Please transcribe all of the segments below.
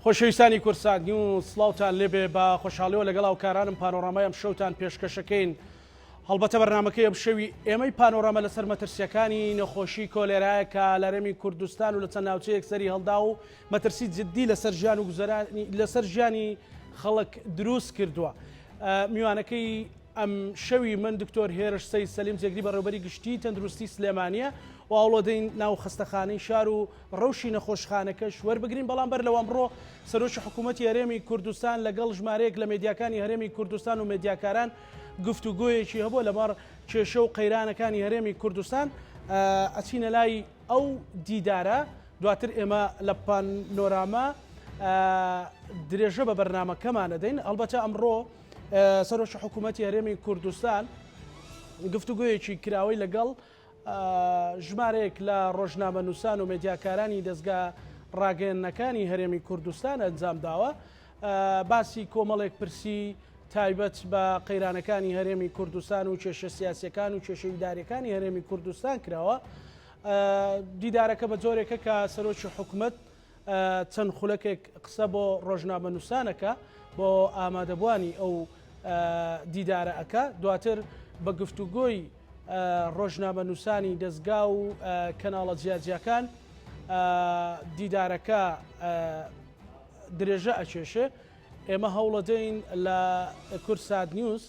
خۆشەویستانی کوردسات نیوز سڵاوتان لێبێ بە خۆشحاڵیەوە لەگەڵ هاوکارانم پانۆرامای ئەم شەوتان پێشکەشەکەین هەڵبەتە بەرنامەکەی ئەم شەوی ئێمەی پانۆرامە لەسەر مەترسیەکانی نەخۆشی کۆلێرایە کە لە هەرێمی کوردستان و لە چەند ناوچەیەک سەری هەڵدا و مەترسی جددی لەسەر ژیان و گوزەرانی لەسەر ژیانی خەڵک دروست کردووە میوانەکەی ئەم شەوی من دکتۆر هێرش سەید سەلیم جێگری بەڕێوبەری گشتی تەندروستی سلێمانیە و هەوڵەدەین ناو خەستەخانەی شار و ڕەوشی نەخۆشخانەکەش وەربگرین، بەڵام بەر لەوە ئەمڕۆ سەرۆکی حکوومەتی هەرێمی کوردستان لەگەڵ ژمارەیەک لە مێدیاکانی هەرێمی کوردستان و مێدیاکاران گفتوگۆیەکی هەبووە لەمەڕ کێشە و قەیرانەکانی هەرێمی کوردستان. ئەچینە لای ئەو دیدارە، دواتر ئێمە لە پانۆراما درێژە بە بەرنامەکەمان ئەدەین. هەڵبەتە ئەمڕۆ سەرۆکی حکوومەتی هەرێمی کوردستان گفتوگۆیەکی کراوەی لەگەڵ ژمارەیەک لە ڕۆژنامەنووسان و مێدیاکارانی دەزگا ڕاگەیەندنەکانی هەرێمی کوردستان ئەنجامداوە، باسی کۆمەڵێک پرسی تایبەت بە قەیرانەکانی هەرێمی کوردستان و کێشە سیاسیەکان و کێشە ئیداریەکانی هەرێمی کوردستان کراوە. دیدارەکە بە جۆرێکە کە سەرۆکی حکومەت چەند خولەکێک قسە بۆ ڕۆژنامەنووسان ئەکا، بۆ ئامادەبووانی ئەو دیدارە ئەکا، دواتر بە گفتوگۆی ڕۆژنامەنووسانی دەزگا و کەناڵە جیاجیاکان دیدارەکە درێژە ئەکێشێ. ئێمە هەوڵەدەین لە کوردسات نیوز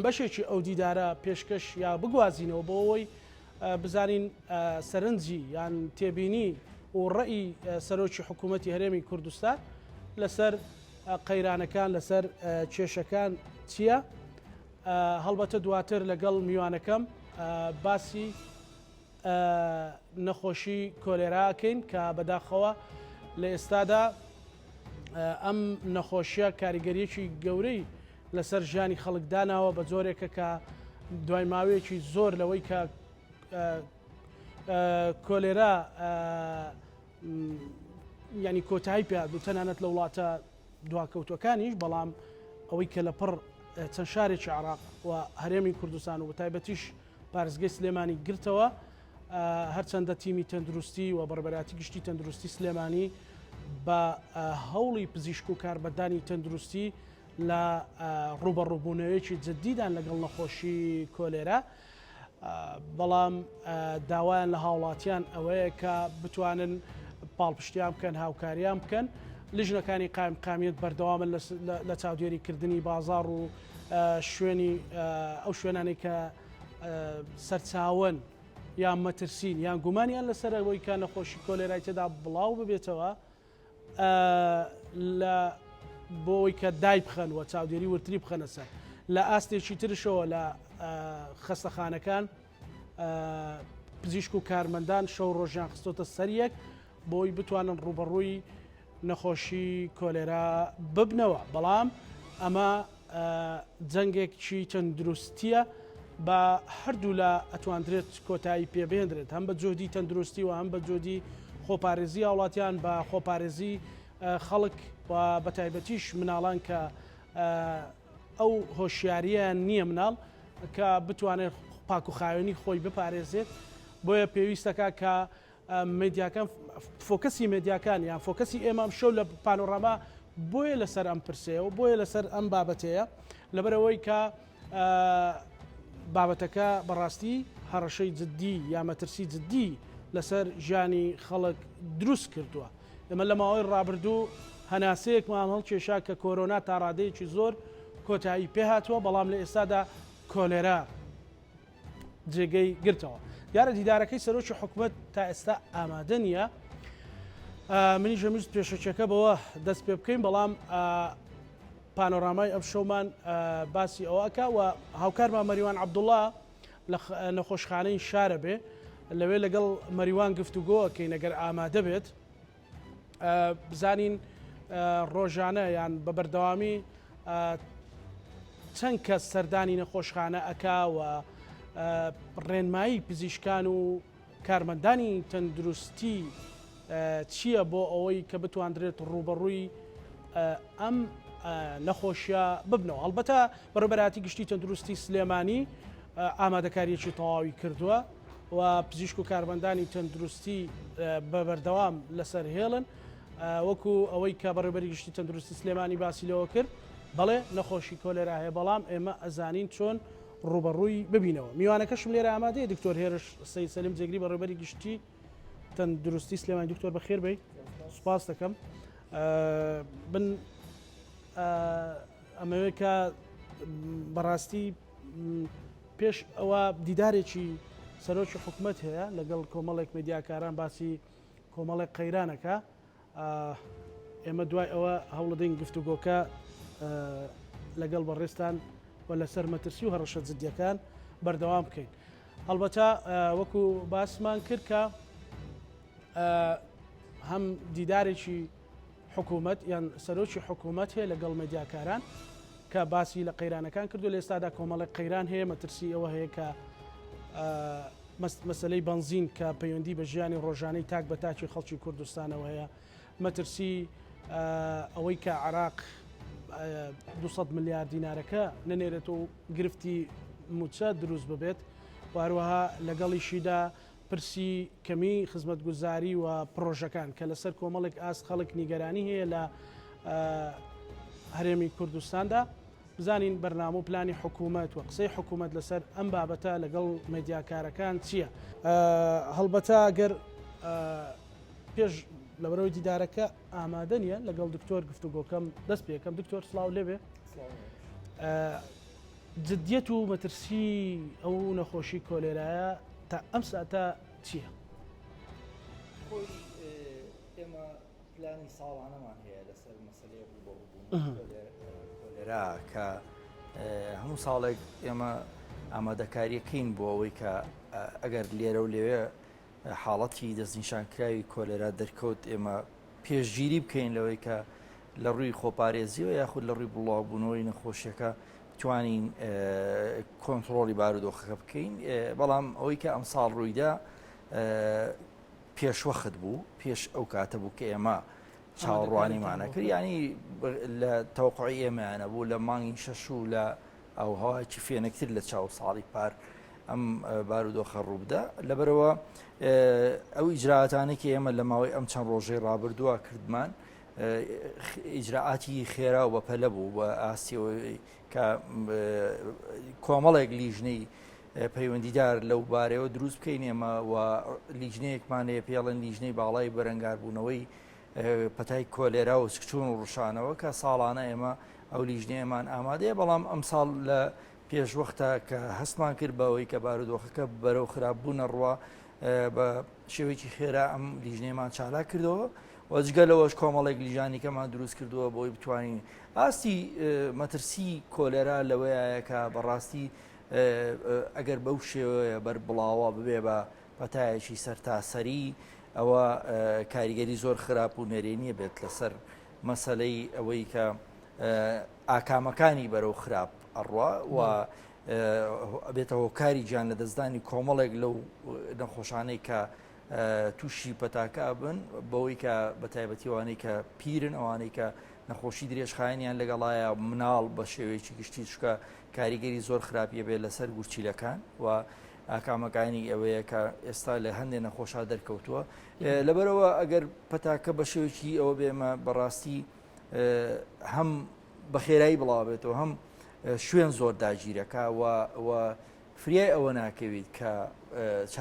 بەشێکی ئەو دیدارە پێشکەش یا بگوازینەوە بۆ ئەوەی بزانین سەرنجی یان تێبینی و ڕەئی سەرۆکی حکوومەتی هەرێمی کوردستان لەسەر قەیرانەکان لەسەر کێشەکان چییە؟ هەڵبەتە دواتر لەگەڵ میوانەکەم باسی نەخۆشی کۆلێرا ئەکەین کە بەداخەوە لە ئێستادا ئەم نەخۆشیە کاریگەریەکی گەورەی لەسەر ژیانی خەڵک داناوە بە جۆرێکە کە دوای ماوەیەکی زۆر لەوەی کە کۆلێرا ینی کۆتایی پێ بوو تەنانەت لە وڵاتە دواکەوتوەکانیش بەڵام ئەوەی کە لە پڕ چەند شارێکی عراق و هەرێمی کوردستان و بەتایبەتیش پارێزگەی سلێمانی گرتەوە، هەرچەندە تیمی تەندروستی و بەڕێوەبەرایەتی گشتی تەندروستی سلێمانی بە هەوڵی پزیشک و کارمەندانی تەندروستی لە ڕووبەڕووبوونەوەیەکی جددیدان لەگەڵ نەخۆشی کۆلێرا، بەڵام داوایان لە هاوڵاتیان ئەوەیە کە بتوانن پاڵپشتیان بکەن، هاوکاریان بکەن. لیژنەکانی قایمقامیەت بەردەوامن لە چاودێریکردنی بازاڕ و شوێنی ئەو شوێنانەی کە سەرچاوەن یان مەترسین یان گومانیان لەسەر ئەوەی کە نەخۆشی کۆلێرای تێدا بڵاو ببێتەوە لە بۆی کە دای بخەن و چاودێری ورتری بخەنە سەر لە ئاستێکی ترشەوە لە خەستەخانەکان پزیشک و کارمەندان شەو ڕۆژیان خستۆتە سەریەک بۆی بتوانن ڕوبەڕووی نەخۆشی کۆلێرا ببنەوە، بەڵام ئەمە جەنگێکی تەندروستییە بە هەردوولا ئەتواندرێت کۆتایی پێبهێندرێت هەم بە جوهدی تەندروستی و هەم بە جوهدی خۆپارێزی هاوڵاتیان بە خۆپارێزی خەڵک و بە تایبەتیش مناڵان کە ئەو هۆشیارییان نییە مناڵ کە بتوانێت پاک و خاوێنی خۆی بپارێزێت بۆیە پێویستەکە کە مێدیاکان فۆکەسی مێدیاکان یان فۆکەسی ئێمە ئەم شەو لە پانۆراما بۆیە لەسەر ئەم پرسەیە و بۆیە لەسەر ئەم بابەتەیە لەبەرەوەی کە بابەتەکە بەڕاستی هەڕەشەی جددی یا مەترسی جددی لەسەر ژیانی خەڵک دروست کردووە ئێمە لە ماوەی ڕابردوو هەناسەیەکمان هەڵکێشا کە کۆرۆنا تا ڕادەیەکی زۆر کۆتایی پێهاتووە بەڵام لە ئێستادا کۆلێرا جێگەی گرتەوە. دیارە دیدارەکەی سەرۆکی حکومەت تا ئێستا ئامادە نییە. منیش ئەمویست پێشەکیەکە بەوە دەست پێ بکەین بەڵام پانۆرامای ئەم شەومان باسی ئەوە ئەکا و هاوکارمان مەریوان عەبدوڵڵا لە نەخۆشخانەی شارە بێ لەوێ لەگەڵ مەریوان گفتوگۆ ئەکەین ئەگەر ئامادە بێت. بزانین ڕۆژانە یان بە بەردەوامی چەند کەس سەردانی نەخۆشخانە ئەکا و ڕێنمایی پزیشکان و کارمەندانی تەندروستی چییە بۆ ئەوەی کە بتواندرێت ڕوبەڕووی ئەم نەخۆشیە ببنەوە هەڵبەتە بەڕێوەبەرایەتی گشتی تەندروستی سلێمانی ئامادەکاریەکی تەواوی کردووە و پزیشک و کارمەندانی تەندروستی بە بەردەوام لەسەر هێڵن. وەکو ئەوەی کە بەڕێوبەری گشتی تەندروستی سلێمانی باسی لەوە کرد بەڵێ نەخۆشی کۆلێرا هەیە بەڵام ئێمە ئەزانین چۆن ڕوبەڕووی ببینەوە. میوانەکەشم لێرە ئامادەیە دکتۆر هێرش سەید سەلیم جێگری بەڕێوبەری گشتی تەندروستی سلێمانی دکتۆر بەخێر بێی سوپاس دەکەم بن ئەمەوێت کە بەڕاستی پێش ئەوە دیدارێکی سەرۆکی حکومەت هەیە لەگەڵ کۆمەڵێک میدیاکاران باسی کۆمەڵێک قەیرانەکە ئێمە دوای ئەوە هەوڵدەین گفتوگۆکە لەگەڵ بەڕێزتان و لەسەر مەترسی و هەڕەشە جدیەکان بەردەوام بکەین. هەڵبەتە وەکو باسمان کرد کە هەم دیدارێکی حکوومەت یان سەرۆکی حکوومەت هەیە لەگەڵ مەدیاکاران کە باسی لە قەیرانەکان کردو لە ئێستادا کۆمەڵێک قەیران هەیە مەترسی ئەوە هەیە کە مەسەلەی بەنزین کە پەیوەندی بە ژیانی ڕۆژانەی تاک بە تاکی خەڵکی کوردستانەوە هەیە، مەترسی ئەوەی کە عێراق 200 ملیار دینارەکە نەنێرێت و گرفتی موچە دروست ببێت و هەروەها لەگەڵیشیدا پرسی کەمی خزمەتگوزاری و پڕۆژەکان کە لەسەر کۆمەڵێک ئاست خەڵک نیگەرانی هەیە لە هەرێمی کوردستاندا. بزانین بەرنامە و پلانی حکوومەت و قسەی حکوومەت لەسەر ئەم بابەتە لەگەڵ مێدیاکارەکان چییە؟ هەڵبەتە گەر پێش لەبەرەوەی دیدارەکە ئامادە نییە لەگەڵ دکتۆر گفتوگۆکەم دەست پێکەم دکتۆر سڵاو لێبێ جدیەت و مەترسی ئەو نەخۆشی کۆلێرایە تا ئەم ساتە چییە؟ خۆی ئێمە پلانی ساڵانەمان هەیە لەسەر مەسەلەی ڕووبەڕووبوونەوەی کۆلێرا کە هەموو ساڵێک ئێمە ئامادەکاریەکەین بۆ ئەوەی کە ئەگەر لێرە و لەوێ حاڵەتی دەستنیشانکراوی کۆلێرا دەرکەوت ئێمە پێشگیری بکەین لەوەی کە لە ڕووی خۆپارێزیەوە یاخود لە ڕووی بڵاوبوونەوەی نەخۆشیەکە توانین کۆنتترۆلی بارودۆخەکە بکەین بەڵام ئەوەی کە ئەم ساڵ ڕوویدا پێشوەخت بوو، پێش ئەو کاتە بوو کە ئێمە چاوەڕوانیمانە کرد ینی لە تەوقعی ئێمەیانە بوو لە مانگی شەش و لە ئەو هەواکی فێنکتر لە چاو ساڵی پار ئەم بارودۆخە ڕووبدا لەبەرەوە ئەو ئیجراتانێکی ئێمە لە ماوەی ئەم چەند ڕۆژەی ڕابردووە کردمان ئیجرائاتی خێرا و بەپەلە بوو بە ئاستیەوەی کە کۆمەڵێک لیژنەی پەیوەندیدار لەو بارەیەوە دروست بکەین ئێمە و لیژنەیەکمان هەیە پێڵێن لیژنەی باڵای بەرەنگاربوونەوەی پەتای کۆلێرا و سکچوون و ڕشانەوە کە ساڵانە ئێمە ئەو لیژنەیەمان ئامادەیە بەڵام ئەمساڵ لە پێشوەختە کە هەستمان کرد بەوەی کە بارودۆخەکە بەرەو خراپ بوونە ڕوە بە شێوەیەکی خێرا ئەم لیژنەیەمان چالاک کردەوە و جگە لەوەش کۆمەڵێک لیژانیکەمان دروست کردووە بۆی بتوانین ئاستی مەترسی کۆلێرا لەوەیە کە بەڕاستی ئەگەر بەو شێوەیە بەربڵاوە ببێ بە پەتایەکی سەرتاسەری ئەوە کاریگەری زۆر خراپ و نەرێنیە بێت لەسەر مەسەلەی ئەوەی کە ئاکامەکانی بەرەو خراپ ئەڕوا و بێتە هۆکاری گیان لە دەستدانی کۆمەڵێک لەو نەخۆشانەی کە تووشی پەتاکە ئەبن بەوەی کە بە تایبەتی ئەوانەی کە پیرن ئەوانەی کە نەخۆشی درێژخایەنیان لەگەڵایە مناڵ بە شێوەیەکی گشتی چکە کاریگەری زۆر خراپیە بێت لەسەر گورچیلەکان و ئاکامەکانی ئەوەیە کە ئێستا لە هەندێک نەخۆشا دەرکەوتووە لەبەرەوە ئەگەر پەتاکە بە شێوەیەکی ئەوە بێمە بەڕاستی هەم بە خێرایی بڵاوبێتەوە هەم شوێن زۆر داگیرەکە و فریای ئەوە ناکەویت کە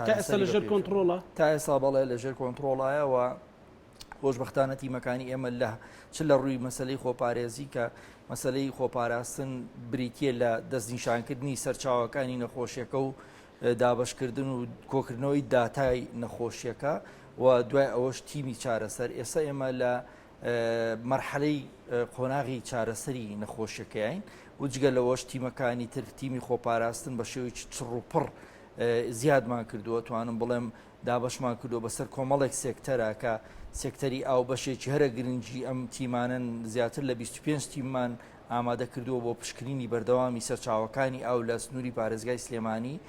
تا ئێستا لەژێر کۆنتڕۆڵە؟ تا ئێستا بەڵێ لەژێر کۆنتڕۆڵایە و خۆشبەختانە تیمەکانی ئێمە لە چ لە ڕووی مەسلەی خۆپارێزی کە مەسلەی خۆپاراستن بریتە لە دەستنیشانکردنی سەرچاوەکانی نەخۆشیەکە و دابشکردن و کۆکردنەوەی داتای نەخۆشیەکە و دوای ئەوەش تیمی چارەسەر ئێستا ئێمە لە مەرحەلەی قۆناغی چارەسەری نەخۆشیەکەین و جگە لەوەش تیمەکانی تر تیمی خۆپاراستن بە شێوەیەکی چڕ و پڕ زیادمان کردووە توانم بڵێم دابەشمان کردووە بەسەر کۆمەڵێک سێکتەرە کە سێکتەری ئاو بەشێکی هەرە گرنگی ئەم تیمانەن زیاتر لە 25 تیممان ئامادە کردووە بۆ پشکنینی بەردەوامی سەرچاوەکانی ئاو لە سنووری پارێزگای سلێمانی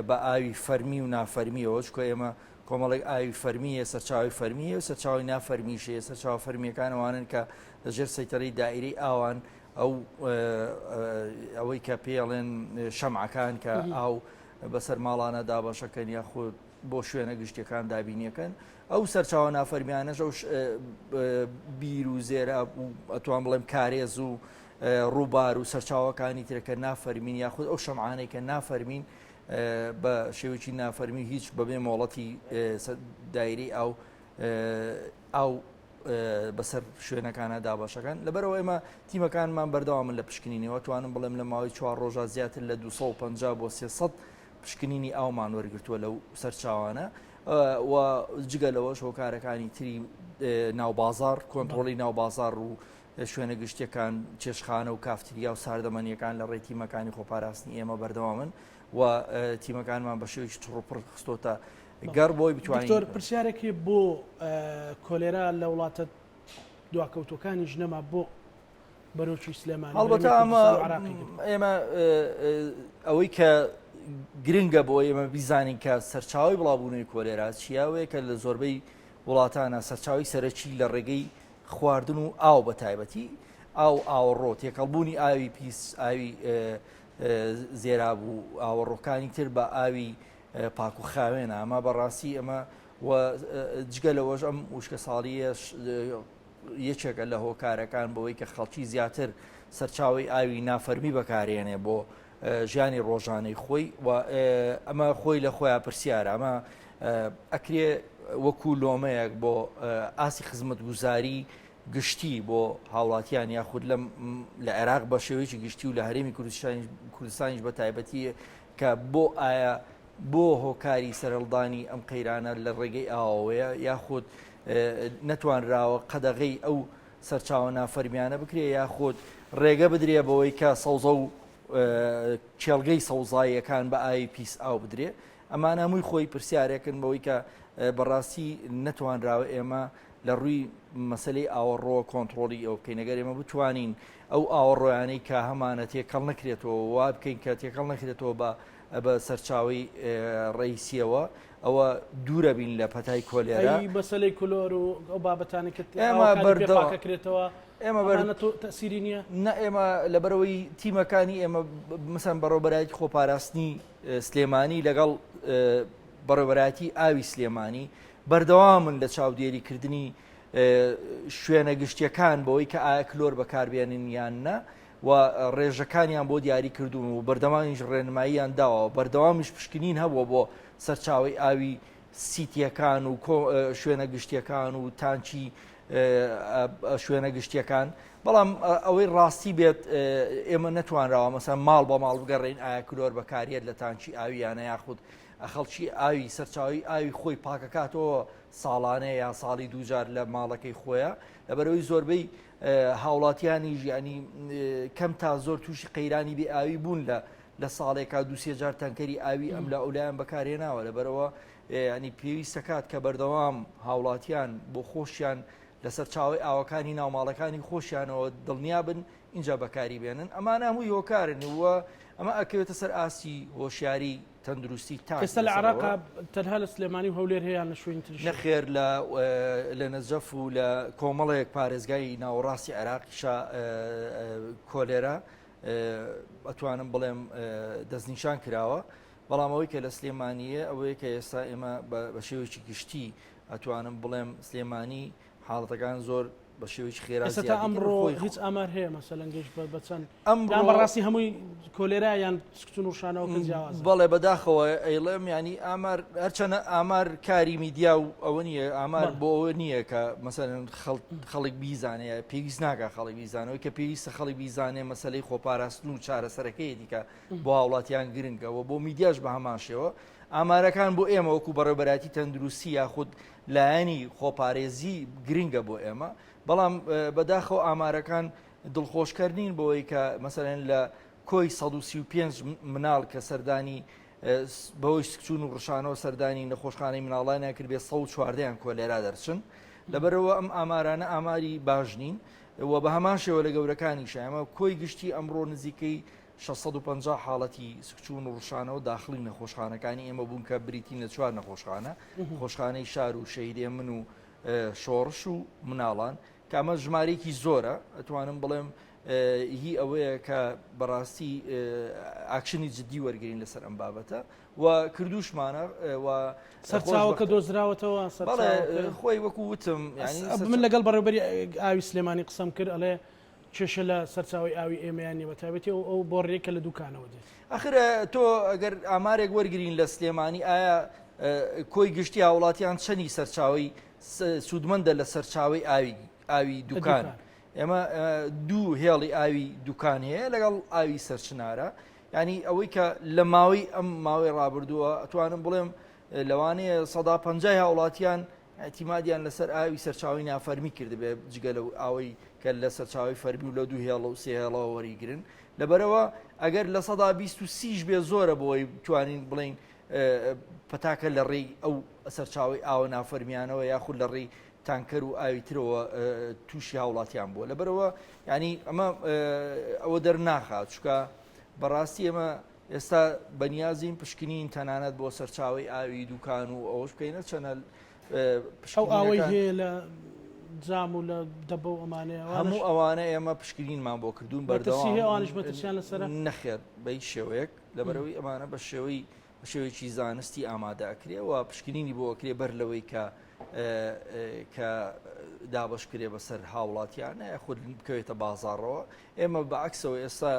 بە ئاوی فەرمی و نافەرمیەوە چکە ئێمە کۆمەڵێک ئاوی فەرمی هەیە، سەرچاوەی فەرمی هەیە و سەرچاوەی نافەرمیش هەیە، سەرچاوە فەرمییەکان ئەوانەن کە لەژێر سەیتەرەی دائیرەی ئاوان، ئەو ئەوەی کە پێی ئەڵێن شەمعەکان کە ئاو بەسەر ماڵانە دابەشەکەن یاخود بۆ شوێنە گشتیەکان دابینیەکەن ئەو سەرچاوە نافەرمیانەش ئەو بیر و زێرا و ئەتوان بڵێم کارێز و ڕووبار و سەرچاوەکانی ترەکە نافەرمین یاخود ئەو شەمعانەی کە نافەرمین بە شێوەیەکی نافەرمی هیچ بەبێ مۆڵەتی دایرەی ئاو ئاو بەسەر شوێنەکانە دابەشەکان لەبەرەوە ئێمە تیمەکانمان بەردەوامن لە پشکنینەوە توانم بڵێم لە ماوەی چوار ڕۆژە زیاتر لە 250 بۆ 300 پشکنینی ئاومان وەرگتووە لەو سەرچاوانە و جگە لەوەش هۆکارەکانی تری ناوبازار کۆنتترۆلی ناوبازار و شوێنە گشتیەکان، چێشتخانە و کافتریا و ساردەمەنییەکان لە ڕێی تیمەکانی خۆپاراستنی ئێمە بەردەوامن و تیمەکانمان بە شێوەیەکی چڕوپڕ خستۆتە گەڕ بۆی بتوانین. دکتۆر پرسیارێک هەیە بۆ کۆلێرا لە وڵاتە دواکەوتووەکانیش نەما بۆ بەرۆکی سلێمانی هەڵبەتە ئەمە ئێمە ئەوەی کە گرنگە بۆ ئێمە بیزانین کە سەرچاوی بڵاوبوونەوەی کۆلێرا چییە ئەوەیە کە لە زۆربەی وڵاتانە سەرچاوی سەرەکی لە ڕێگەی خواردن و ئاو بە تایبەتی ئاو ئاوەڕۆ تێکەڵبوونی ئاوی پیس ئاوی زێراب و ئاوەڕۆکانی تر بە ئاوی پاک و خاوێنە ئەمە بەڕاستی ئەمە و جگە لەوەش ئەم وشکە ساڵیەش یەکێکە لە هۆکارەکان بەوەی کە خەڵکی زیاتر سەرچاوی ئاوی نافەرمی بەکارێنێ بۆ ژیانی ڕۆژانەی خۆی و ئەمە خۆی لە خۆیان پرسیارە ئەمە ئەکرێ وەکو لۆمەیەک بۆ ئاستی خزمەتگوزاری گشتی بۆ هاوڵاتیان یاخود لەم لە عێراق بە شێوەیەکی گشتی و لە هەرێمی کوردستانیش بە تایبەتی کە بۆ ئایا بۆ هۆکاری سەرهەڵدانی ئەم قەیرانە لە ڕێگەی ئاوەوەیە یاخود نەتوانراوە قەدەغەی ئەو سەرچاوە نافەرمیانە بکرێ یاخود ڕێگە بدرێ بەوەی کە سەوزە و کێڵگەی سەوزاییەکان بە ئاوی پیس ئاو بدرێ ئەمانە هەمووی خۆی پرسیارێکن بەوەی کە بەڕاستی نەتوانراوە ئێمە لە ڕووی مەسلەی ئاوەڕۆ کۆنتترۆلی ئەو بکەین ئەگەر ئێمە بتوانین ئەو ئاوەڕۆیانەی کە هەمانە تێکەڵ نەکرێتەوە وا بکەین کە تێکەڵ نەکرێتەوە بە بە سەرچاوی ڕئیسیەوە ئەوە دوورە بین لە پەتای کۆلێرا مەسلەی کلۆر و ئەو بابەتانی کە ئێمە بەردەواکرێتەوە ئێمە تەسیری نییە نە ئێمە لەبەرەوەی تیمەکانی ئێمە مەسەن بەڕێوەبەرایەتی خۆپاراستنی سلێمانی لەگەڵ بەڕێوەبەرایەتی ئاوی سلێمانی بەردەوامن لە چاودێریکردنی شوێنە گشتیەکان بەوەی کە ئایا کلۆر بەکاربێنن یان نا و ڕێژەکانیان بۆ دیاری کردوون و بەردەوامیش ڕێنماییان داوە بەردەوامیش پشکنین هەبووە بۆ سەرچاوی ئاوی سیتیەکان و شوێنە گشتیەکان و تانکی شوێنە گشتیەکان بەڵام ئەوەی ڕاستی بێت ئێمە نەتوانراوە مەسەن ماڵ بە ماڵ بگەڕین ئایا کلۆر بەکاریێت لە تانکی ئاویانە یاخود خەڵکی ئاوی سەرچاوی ئاوی خۆی پاکەکاتەوە ساڵانەیە یا ساڵی دووجار لە ماڵەکەی خۆیە لەبەرەوەی زۆربەی هاوڵاتیانی ژیانی کەم تا زۆر تووشی قەیرانی بێ ئاوی بوون لە لە ساڵێکا دووسێ جار تەنکەری ئاوی ئەم لە ئەولایان بەکارهێناوە لەبەرەوە ینی پێویستەکات کە بەردەوام هاوڵاتیان بۆ خۆشیان لە سەرچاوەی ئاوەکانی ناو ماڵەکانی خۆشیانەوە دڵنیا بن ئینجا بەکاری بێنن ئەمانە هەمووی هۆکارن و ئەمە ئەکەوێتە سەر ئاستی هۆشیاری تەندروستی تاک ئێستا لە عێراق تەنها لە سلێمانی و هەولێر هەیە یان لە شوێنی تریش نەخێر لە لە نەجەف و لە کۆمەڵێک پارێزگای ناوەڕاستی عێراقیشە کۆلێرا ئەتوانم بڵێم دەستنیشان کراوە بەڵام ئەوەی کە لە سلێمانییە ئەوەیە کە ئێستا ئێمە بە شێوەیەکی گشتی ئەتوانم بڵێم سلێمانی حاڵەتەکان زۆر بە شێوەیەکی خێرا ئێستا زیادی کرد ئەمڕۆ خۆی هیچ ئامار هەیە مەسەلەن گەیشت بە چەند ئەمڕۆ یان بەڕاستی هەمووی کۆلێرا یان سکچون و ڕشانەوەکە جیاوازە؟ بەڵێ بەداخەوە ئەیڵێم ینی ئامار هەرچەنە ئامار کاری میدیا و ئەوە نییە ئامار بەڵێ. بۆ ئەوە نییە کە مەسەلەن خەڵک بیزانێ پێویست ناکە خەڵک بیزانەوەی کە پێویستە خەڵک بیزانێ مەسەلەی خۆپاراستن و چارەسەرەکەیەتی کە بۆ هاوڵاتیان گرنگە و بۆ میدیاش بە هەمان شێوە ئامارەکان بۆ ئێمە وەکو بەڕێوەبەرایەتی تەندروستی یاخود لایەنی خۆپارێزی گرنگە بۆ ئێمە بەڵام بەداخەوە ئامارەکان دڵخۆشکەر نین بۆی کە مەسەلەن لە کۆی 135 مناڵ کە سەردانی بەهۆی سکچون و ڕشانەوە سەردانی نەخۆشخانەی مناڵانیان کرد بێ 114یان کۆلێرا دەرچن لەبەرەوە ئەم ئامارانە ئاماری باش نین و بە هەمان شێوە لە گەورەکانیشە ئەمە کۆی گشتی ئەمڕۆ نزیکەی 650 حاڵەتی سکچوون و ڕشانەوە داخڵی نەخۆشخانەکانی ئێمە بوون کە بریتین لە چوار نەخۆشخانە خۆشخانەی شار و شەهید هێمن و شۆڕش و مناڵان کە ئەمە ژمارەیەکی زۆرە ئەتوانم بڵێم. هی ئەوەیە کە بەڕاستی ئاکشنی جددی وەرگین لەسەر ئەم بابەتە و کردوشمانە و سەرچاوەکە دۆزراوەتەوە خۆی وەکو وتم من لەگەڵ بەڕێوبەری ئاوی سلێمانی قسەم کرد ئەڵێ کێشە لە سەرچاوی ئاوی ئێمەیان نیە بەتایبەتی ئەو ئەو بۆڕیە کە لە دوکانەوە دێت. ئەخر تۆ ئەگەر ئامارێک وەرگین لە سلێمانی ئایا کۆی گشتی هاوڵاتیان چەنی سەرچاوی سوودمەندە لە سەرچاوی ئاوی ئاوی دوکان ئێمە دوو هێڵی ئاوی دوکان هەیە لەگەڵ ئاوی سەرچنارە ینی ئەوەی کە لە ماوەی ئەم ماوەی ڕابردووە ئەتوانم بڵێم لەوانەیە سەدا پەنجای هاوڵاتیان ئیعتیمادیان لەسەر ئاوی سەرچاوەی نافەرمی کردبێ جگە لەو ئاوەی کە لە سەرچاوەی فەرمی و لە دوو هێڵە و سێ هێڵەوە وەریگرن لەبەرەوە ئەگەر 20 سیش بێ زۆرە بۆی بتوانین بڵین پەتاکە لە ڕێی ئەو سەرچاوی ئاوە نافەرمیانەوە یاخود لە ڕێی تانکەر و ئاوی ترەوە تووشی هاوڵاتیان بووە لەبەرەوە ینی ئەمە ئەوە دەرناخات چکە بەڕاستی ئێمە ئێستا بەنیازین پشکنین تەنانەت بۆ سەرچاوەی ئاوی دوکان و ئەوەش بکەینە چەنە ئەو ئاوەی هەیە لە جام و لە دەبە و ئەمانەیە هەموو ئەوانە ئێمە پشکنینمان بۆ کردوون بەردەوام ئەوانش مەترسیان لەسەر نەخێر بە هیچ شێوەیەک لەبەرەوەی ئەمانە بە شێوەی بە شێوەیەکی زانستی ئامادە ئەکرێ و پشکنینی بۆ ئەکرێ بەر لەوەی کە کە دابش کرێ بەسەر هاوڵاتیانە یاخود بکەوێتە بازاڕەوە ئێمە بە عەکسەوە ئێستا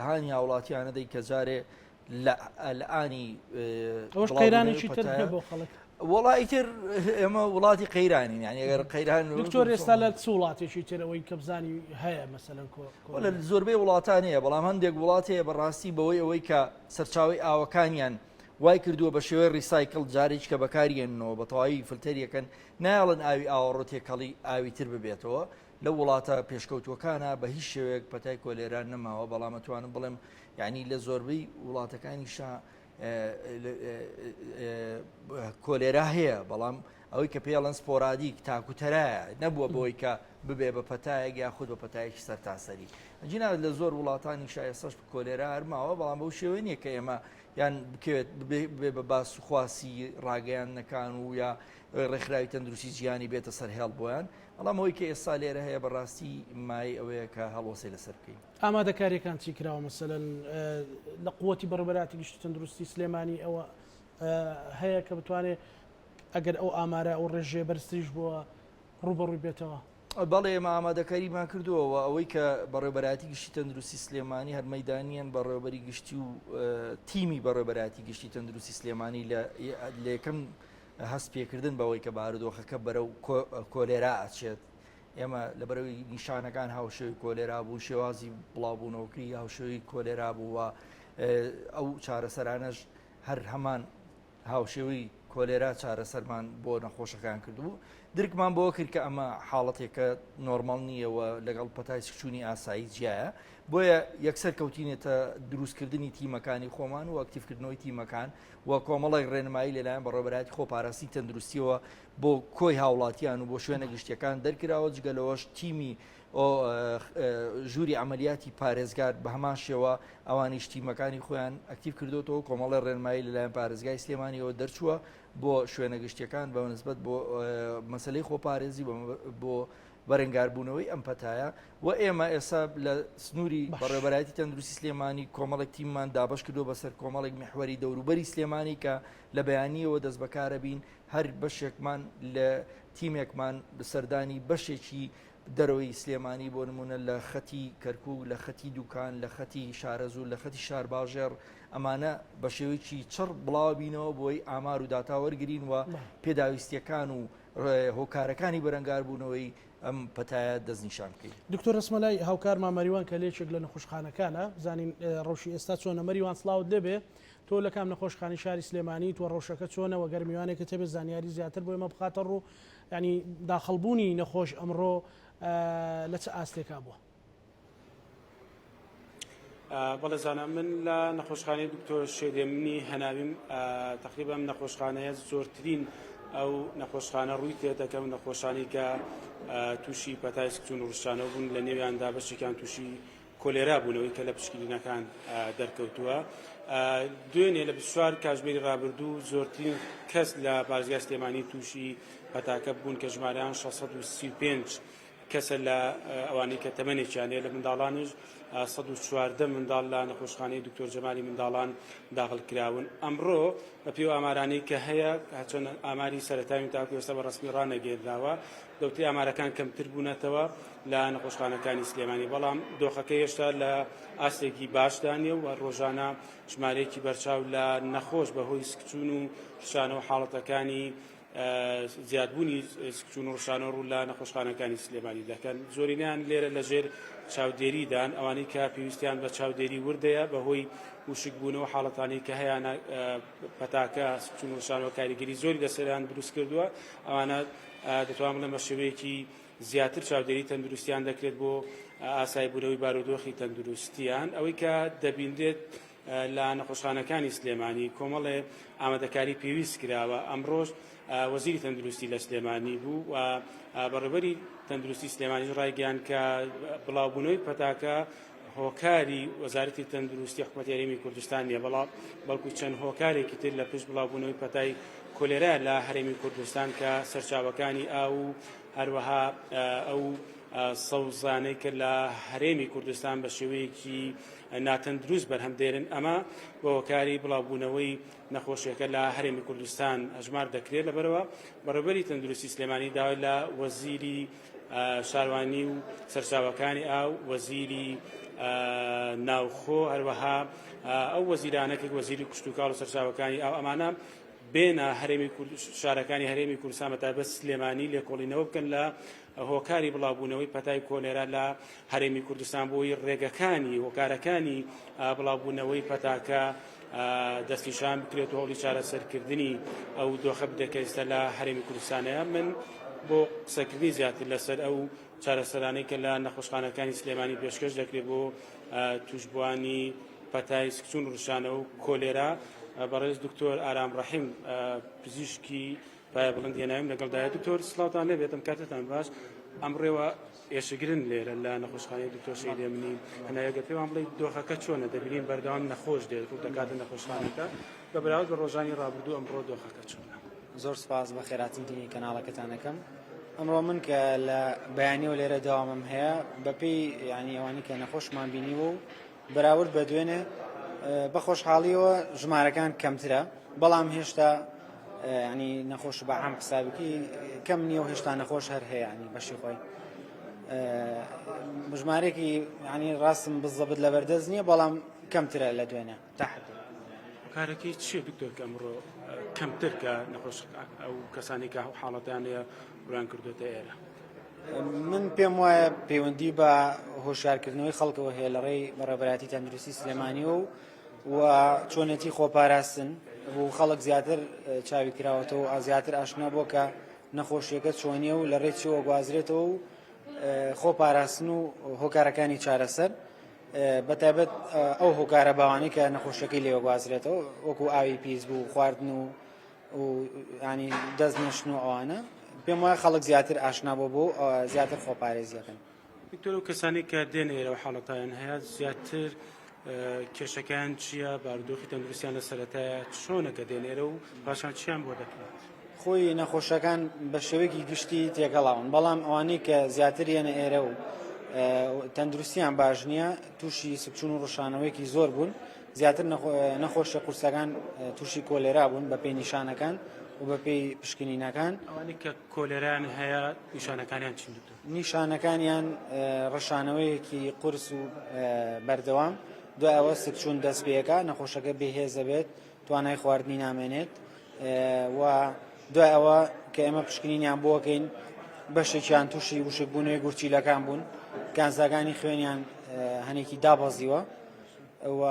هانی هاوڵاتیانە دەی کە جارێ لە ئانی ئەوش قەیرانێکی تر بۆ خەڵک وڵا ئیتر ئێمە وڵاتی قەیرانین یعنی ئەگەر قەیران دکتۆر ئێستا لە چ وڵاتێکی تر ئەوەی کە بزانی هەیە مەسەلەن کۆ لە زۆربەی وڵاتان هەیە بەڵام هەندێک وڵات هەیە بەڕاستی بەوەی ئەوەی کە سەرچاوی ئاوەکانیان وای کردووە بە شێوەی recycle جارێک کە بەکاریێننەوە بە تەواوی فلتەریەکەن نایڵن ئاوی ئاوەڕۆ تێکەڵی ئاوی تر ببێتەوە لە وڵاتە پێشکەوتووەکانا بە هیچ شێوەیەک پەتای کۆلێرا نەماوە، بەڵام ئەتوانم بڵێم یانی لە زۆربەی وڵاتەکانیشا کۆلێرا هەیە، بەڵام ئەوەی کە پێڵەن sporadic تاکوتەرایە نەبووە بۆی کە ببێ بە پەتایەک یاخود بە پەتایەکی سەرتاسەری. ئەگینا لە زۆر وڵاتانی ئێستاش کۆلێرا هەرماوە، بەڵام بەو شێوە نییە کە ئێمە یان بکەوێت ببێ بە باس و خواسی ڕاگەیاندنەکان و یا ڕێکخراوی تەندروستی جیهانی بێتە سەر هێڵ بۆیان. بەڵام ئەوەی کە ئێستا لێرە هەیە بەڕاستی مایەی ئەوەیە کە هەڵوەسەی لەسەر بکەین. ئامادەکاریەکان چی کراوە مەسەلەن لە قوتی بەڕێوەبەرایەتی گشتی تەندروستی سلێمانی ئەوە هەیە کە بتوانێت ئەگەر ئەو ئامارە ئەو ڕێژەیە بەرزتریش بووە ڕووبەڕووی بێتەوە؟ بەڵێ ئێمە ئامادەکاریمان کردووە و ئەوەی کە بەڕێوەبەرایەتی گشتی تەندروستی سلێمانی هەر مەیدانیان بەڕێوەبەری گشتی و تیمی بەڕێوەبەرایەتی گشتی تەندروستی سلێمانی لە یەکەم هەست پێکردن بەوەی کە بارودۆخەکە بەرەو کۆلێرا ئەچێت ئێمە لەبەرەوەی نیشانەکان هاوشێوی کۆلێرا بوو شێوازی بڵاوبوونەوەکەی هاوشێوی کۆلێرا بوو و ئەو چارەسەرانەش هەر هەمان هاوشێوەی کۆلێرا چارەسەرمان بۆ نەخۆشەکان کردبوو درکمان بۆ کرد کە ئەمە حاڵەتێکە نۆرمال نییە و لەگەڵ پەتای سکچوونی ئاسایی جیایە بۆیە یەکسەر کەوتینێتە دروستکردنی تیمەکانی خۆمان و ئەکتیفکردنەوەی تیمەکان و کۆمەڵێک ڕێنمایی لەلایەن بەڕێوەبەرایەتی خۆپاراستنی تەندروستیەوە بۆ کۆی هاوڵاتیان و بۆ شوێنە گشتیەکان دەرکراوە، جگە لەوەش تیمی ژووری عەمەلیاتی پارێزگار بە هەمان شێوە ئەوانیش تیمەکانی خۆیان ئەکتیڤ کردوتەوە، کۆمەڵی ڕێنمایی لەلایەن پارێزگای سلێمانیەوە دەرچووە بۆ شوێنە گشتیەکان بە نسبەت بۆ مەسلەی خۆپارێزی بۆ بەرەنگاربوونەوەی ئەم پەتایە و ئێمە ئێستا لە سنووری بەڕێوەبەرایەتی تەندروستی سلێمانی کۆمەڵێک تیممان دابەش کردووە بەسەر کۆمەڵێک میحوەری دەوروبەری سلێمانی کە لە بەیانیەوە دەست بەکارە بین هەر بەشێکمان لە تیمێکمان سەردانی بەشێکی دەرەوەی سلێمانی بۆ نمونە لە خەتی کەرکک لە خەتی دوکان لە خەتی شارەزوور لە خەتی شارباژێڕ ئەمانە بە شێوەیەکی چڕ بڵاوبینەوە بۆی ئامار و داتا وەرگین و پێداویستیەکان و هۆکارەکانی بەرەنگاربوونەوەی ئەم پەتایە دەستنیشان بکەین. دکتۆر ئەچمە لای هاوکارمان مەریوان کە لە یەکێک لە نەخۆشخانەکانە بزانین ڕەوشی ئێستا چۆنە. مەریوان سڵاوت لێبێ تۆ لە کام نەخۆشخانەی شاری سلێمانیت و ڕەوشەکە چۆنە وە گەر میوانێکت هەبێ زانیاری زیاتر بۆ ئێمە بخاتە ڕوو یانی داخڵبوونی نەخۆش ئەمڕۆ لە چ ئاستێکا بووە؟ بەڵێ زانا من لە نەخۆشخانەی دکتۆر شێرێمنی هەناویم تقریبا ئەم نەخۆشخانەیە زۆرترین ئەو نەخۆشخانە ڕووی تێدەکەم نەخۆشانی کە تووشی پەتای سکچون و ڕشانەوە بوون لە نێویاندا بەشێکیان تووشی کۆلێرا بوونەوەی کە لە پشکینەکان دەرکەوتووە دوێنێ لە 24 کاژمێری ڕابردوو زۆرترین کەس لە پارێزگای سلێمانی تووشی پەتاکە بوون کە ژمارەیان 635. کەسە لە ئەوانەی کە تەمەنێکیان هەیە، لە منداڵانیش 114 منداڵ لە نەخۆشخانەی دکتۆر جەمالی منداڵان داخل کراون. ئەمڕۆ بەپێی ئەو ئامارانەی کە هەیە، هەرچەند ئاماری سەرەتایی تاکو ئێستا بە ڕەسمی ڕانەگەیەنراوە، دەوترێ ئامارەکان کەمتر بوونەتەوە لە نەخۆشخانەکانی سلێمانی، بەڵام دۆخەکە هێشتا لە ئاستێکی باشدا نییە و ڕۆژانە ژمارەیەکی بەرچاو لە نەخۆش بەهۆی سکچوون و ڕشانەوە حاڵەتەکانی زیادبوونی سکچوون و ڕشانەوە ڕوو لە نەخۆشخانەکانی سلێمانی دەکەن. زۆرینەیان لێرە لەژێر چاودێریدان، ئەوانەی کە پێویستیان بە چاودێری وردەیە بەهۆی وشکبوونەوە حاڵەتانەی کە هەیانە پەتاکە سکچوون و ڕشانەوە کاریگەری زۆری لەسەریان دروست کردووە، ئەوانە دەتوانم بڵێم بە شێوەیەکی زیاتر چاودێری تەندروستیان دەکرێت بۆ ئاسایبوونەوەی بارودۆخی تەندروستیان. ئەوەی کە دەبینرێت لە نەخۆشخانەکانی سلێمانی کۆمەڵێ ئامادەکاری پێویست کراوە. ئەمڕۆش وەزیری تەندروستی لە سلێمانی بوو و بەڕێوەبەری تەندروستی سلێمانیش ڕایگەیاند کە بڵاوبوونەوەی پەتاکە هۆکاری وەزارەتی تەندروستی حکومەتی هەرێمی کوردستان نییە، بەڵام بەڵکو چەند هۆکارێکی تر لە پشت بڵاوبوونەوەی پەتای کۆلێرا لە هەرێمی کوردستان کە سەرچاوەکانی ئاو و هەروەها ئەو سەوزانەی کە لە هەرێمی کوردستان بە شێوەیەکی ناتەندروست بەرهەم دێنن، ئەمە بە هۆکاری بڵاوبوونەوەی نەخۆشیەکە لە هەرێمی کوردستان ئەژمار دەکرێت. لەبەرەوە بەڕێوەبەری تەندروستی سلێمانی داوای لە وەزیری شاروانی و سەرچاوەکانی ئاو، وەزیری ناوخۆ، هەروەها ئەو وەزیرانە کە وەزیری کشتوکاڵ و سەرچاوەکانی ئاو ئەمانە بێنە هەرێمی شارەکانی هەرێمی کوردستان بە تایبەت سلێمانی لێکۆڵینەوە بکەن لە هۆکاری بڵاوبوونەوەی پەتای کۆلێرا لە هەرێمی کوردستان بۆی ڕێگەکانی هۆکارەکانی بڵاوبوونەوەی پەتاکە دەستنیشان بکرێت و هەوڵی چارەسەرکردنی ئەو دۆخە بدرێت کە ئێستا لە هەرێمی کوردستانەیە. من بۆ قسەکردنی زیاتر لەسەر ئەو چارەسەرانەی کە لە نەخۆشخانەکانی سلێمانی پێشکەش دەکرێت بۆ تووشبووانی پەتای سکچوون ڕشانەوە و کۆلێرا، بەڕێز دکتۆر ئارام ڕەحیم پزیشکی پایە بڵند هێناویم لەگەڵدایە. دکتۆر سڵاوتان لێبێت، ئەم کاتەتان باش. ئەمڕێوە ئێشکگرن لێرە لە نەخۆشخانەی دکتۆر شەهید هێمنی هەنایە، گەر پێمان بڵێیت دۆخەکە چۆنە؟ دەبینین بەردەوام نەخۆش دێت ڕوو دەکاتە نەخۆشخانەکە، بە بەراورد بە ڕۆژانی ڕابردوو ئەمڕۆ دۆخەکە چۆنە؟ زۆر سپاس، بەخێرهاتن تیمی کەناڵەکەتان ئەکەم. ئەمڕۆ من کە لە بەیانیەوە لێرە دەوامم هەیە، بەپێی یانی ئەوانی کە نەخۆشمان بینیوە و بەراورد بە دوێنێ بە خۆشحاڵیەوە ژمارەکان کەمترە، بەڵام هێشتا ینی نەخۆش بە عام حسابکی کەم نییە و هێشتا نەخۆش هەر هەیە ینی بەشی خۆی ژمارێکی ینی ڕاستم بزەبت لەبەردەست نییە، بەڵام کەمترە لە دوێنێ تحت. هۆکارەکەی چییە دکتۆر کە ئەمڕۆ کەمتر کە نەخۆش ئەو کەسانی کە حاڵەتیان هەیە ڕویان کردوێتە ئێرە؟ من پێم وایە پەیوەندی بە هۆشیارکردنەوەی خەڵکەوە هەیە لە ڕێی بەڕێوەبەرایەتی تەندروستی سلێمانیەوە و چۆنێتی خۆپاراستن و خەڵک زیاتر چاوی کراوەتەوە و زیاتر ئاشنا بووە کە نەخۆشیەکە چۆنیە و لە ڕێی چیەوە گوازرێتەوە و خۆپاراستن و هۆکارەکانی چارەسەر بە تایبەت ئەو هۆکارە باوانەی کە نەخۆشیەکەی لێوە گوازرێتەوە وەکو ئاوی پیس بوو خواردن و و ینی دەست نشتن و ئەوانە پێم وایە خەڵک زیاتر ئاشنا بۆ بۆ زیاتر خۆپارێزیەکەن. دکتۆر ئەو کەسانەی کە دێن ئێرە و حاڵەتیان هەیە زیاتر کێشەکان چییە بارودۆخی تەندروستیان لە سەرەتایە چۆنە کە دێن ئێرە و پاشان چیان بۆ دەکرێت؟ خۆی نەخۆشەکان بە شێوەیەکی گشتی تێکەڵاون، بەڵام ئەوانەی کە زیاتر یەنە ئێرە و تەندروستیان باش نییە تووشی سکچون و ڕشانەوەیەکی زۆر بوون، زیاتر نەخۆشیە قورسەکان تووشی کۆلێرا بوون بەپێی نیشانەکان و بەپێی پشکنینەکان. ئەوانەی کە کۆلێرایان هەیە نیشانەکانیان چین دکتۆر؟ نیشانەکانیان ڕشانەوەیەکی قورس و بەردەوام، دوای ئەوە سکچوون دەست پێکا، نەخۆشەکە بێهێز دەبێت، توانای خواردنی نامێنێت و دوای ئەوە کە ئێمە پشکنینیان بۆکەین بەشێکیان تووشی وشکبوونەوەی گورچیلەکان بوون، کانزاکانی خوێنیان هەنێکی دابەزیوە و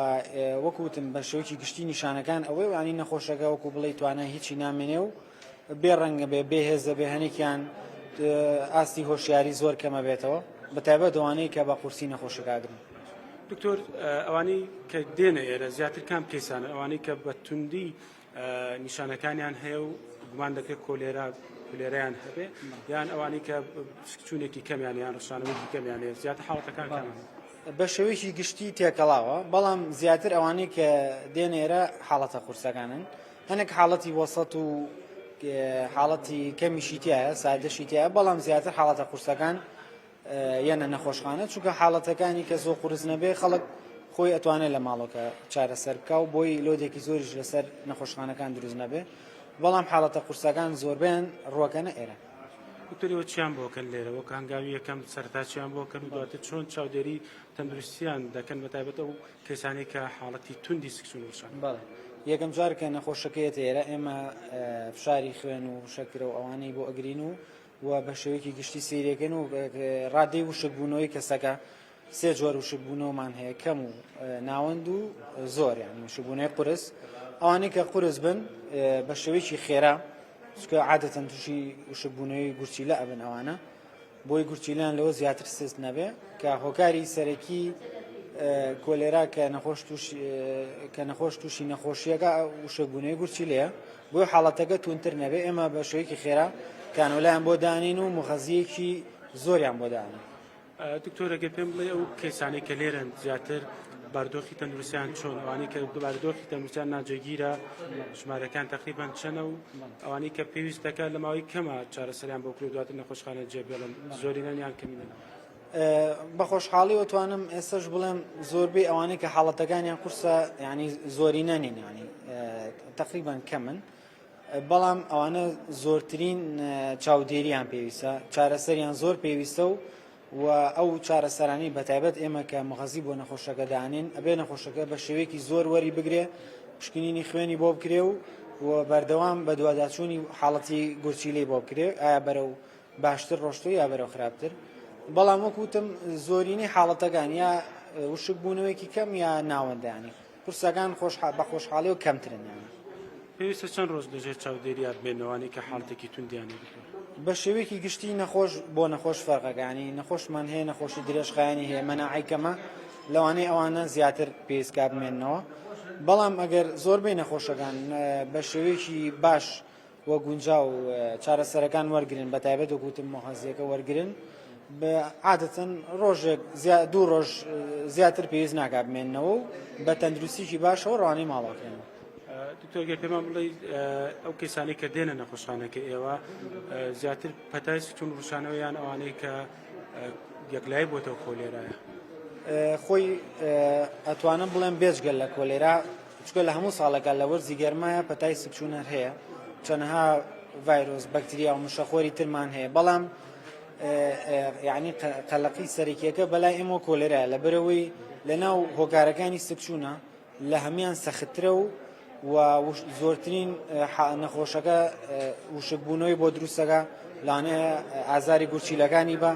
وەکو وتم بە شێوەیەکی گشتی نیشانەکان ئەوەی وانی نەخۆشەکە وەکو بڵێ توانای هیچی نامێنێ و بێ ڕەنگە بێ بێ هێزە بێ هەنێکیان ئاستی هۆشیاری زۆر کەمە بێتەوە بە تایبەت ئەوانەی کە بە قورسی نەخۆشەکەگرن. دکتۆر ئەوانەی کە دێنە ئێرە زیاتر کام کەیسانە ئەوانەی کە بە توندی نیشانەکانیان هەیە و گومان دەکرێت کۆلێرا کولێرەیان هەبێ یان ئەوانەی کە سکچوونێکی کەمیان یان ڕشانەوەیەکی کەمیان هەیە زیاتر حاڵەتەکان کامن؟ بە شێوەیەکی گشتی تێکەڵاوە بەڵام زیاتر ئەوانەی کە دێن ئێرە حاڵەتە قورسەکانن هەنێک حاڵەتی وەسەت و حاڵەتی کەمیشی تایە سادەشی تایە بەڵام زیاتر حاڵەتە قورسەکان. یەنە نەخۆشخانە چونکە حاڵەتەکانی کە زۆر قورس نەبێ خەڵک خۆی ئەتوانێت لە ماڵەکە چارەسەر بکە و بۆی load ێکی زۆریش لەسەر نەخۆشخانەکان دروست نەبێ بەڵام حاڵەتە قورسەکان زۆربیان ڕوەکەنە ئێرە. دکتۆر ئێوە چیان بۆ کەن لێرە وەک هەنگاوی یەکەم سەرەتا چیان بۆ کەن و دواتر چۆن چاودێری تەندروستیان دەکەن بە تایبەت ئەو کەسانەی کە حاڵەتی توندی سکچوون وشان؟ بەڵێ یەکەم جار کە نەخۆشەکە یەتە ئێرە ئێمە فشاری خوێن و شەکرە و ئەوانەی بۆ ئەگرین و و بە شێوەیەکی گشتی سەیرەکەن و ڕادەی وشکبوونەوەی کەسەکە سێ جۆر وشکبوونەوەمان هەیە کەم و ناوەند و زۆر یعنی وشکبوونەوەی قورس ئەوانەی کە قورس بن بە شێوەیەکی خێرا چونکە عادەتەن تووشی وشکبوونەوەی گورچیلە ئەبن ئەوانە بۆی گورچیلان لەوە زیاتر سست نەبێ کە هۆکاری سەرەکی کۆلێرا کە نەخۆش توش کە نەخۆش تووشی نەخۆشیەکە وشکبوونەوەی گورچیلەیە بۆی حاڵەتەکە توندتر نەبێ ئێمە بە شێوەیەکی خێرا کانۆلایان بۆ دانین و مغەزیەکی زۆریان بۆ دانین. دکتۆر ئەگەر پێم بڵێ ئەو کەیسانەی کە لێرەن زیاتر باردۆخی تەندروستیان چۆن ئەوانەی کە باردۆخی تەندروستیان ناجێگیرە ژمارەکان تقریبان چەنە و ئەوانەی کە پێویست دەکات لە ماوەی کەمە چارەسەریان بۆ کرێ دواتر نەخۆشخانە جێبێڵن زۆرینەن یان کەمینەن؟ بە خۆشحاڵی وتوانم ئێستش بڵێم زۆربەی ئەوانەی کە حاڵەتەکانیان قورسە ینی زۆرینە نین ینی تقریبان کەمن بەڵام ئەوانە زۆرترین چاودێریان پێویستە چارەسەریان زۆر پێویستە و و ئەو چارەسەرانی بەتایبەت ئێمە کە مغەزی بۆ نەخۆشەکە دانین ئەبێ نەخۆشەکە بە شێوەیەکی زۆر وەری بگرێ پشکنینی خوێنی بۆ بکرێ و و بەردەوام بە دوواداچوونی حاڵەتی گورچیلەی بۆ بکرێ ئایا بەرەو باشتر ڕۆشتووە یا بەرەو خراپتر بەڵام وەک وتم زۆرینەی حاڵەتەکان یا وشک بوونەوەیەکی کەم یا ناوەندانی قورسەکان خۆش بە خۆشحاڵی و کەمترن یان. پێویستە چەند ڕۆژ لەژێر چاودێریا بمێنەوانی کە حاڵەتێکی توندیان هەیە؟ بە شێوەیەکی گشتی نەخۆش بۆ نەخۆش فەرقەکە ینی نەخۆشمان هەیە نەخۆشی درێژخایەنی هەیە مەناعەی کەمە لەوانەیە ئەوانە زیاتر پێویستکا بمێننەوە بەڵام ئەگەر زۆربەی نەخۆشەکان بە شێوەیەکی باش و گونجاو چارەسەرەکان وەرگن بە تایبەت وەک وتم مغەزیەکە وەرگن عادەتەن ڕۆژێک دوو ڕۆژ زیاتر پێویست ناکا بمێننەوە و بە تەندروستیکی باشەوە ڕوانەی ماڵەکەن. دکتۆر گەر پێمان بڵێ ئەو کەسانەی کە دێنە نەخۆشخانەکە ئێوە زیاتر پەتای ستون ڕشانەوە یان ئەوانەی کە یەکلای بۆتەوە کۆلێرایە؟ خۆی ئەتوانم بڵێم بێجگەل لە کۆلێرا چونکە لە هەموو ساڵێکا لە وەرزی گەرمایە پەتای سکچوون هەر هەیە چەنەها ڤایرۆس بەکتریا و مشەخۆری ترمان هەیە بەڵام یعنی قەلەقی سەرەکیەکە بەلای ئێمە کۆلێرا لەبەرەوەی لە ناو هۆکارەکانی سکچوونە لە هەمان سەختترە و و زۆرترین نەخۆشەکە وشکبوونەوەی بۆ دروستەکە لانەیە ئازاری گورچیلەکانی بە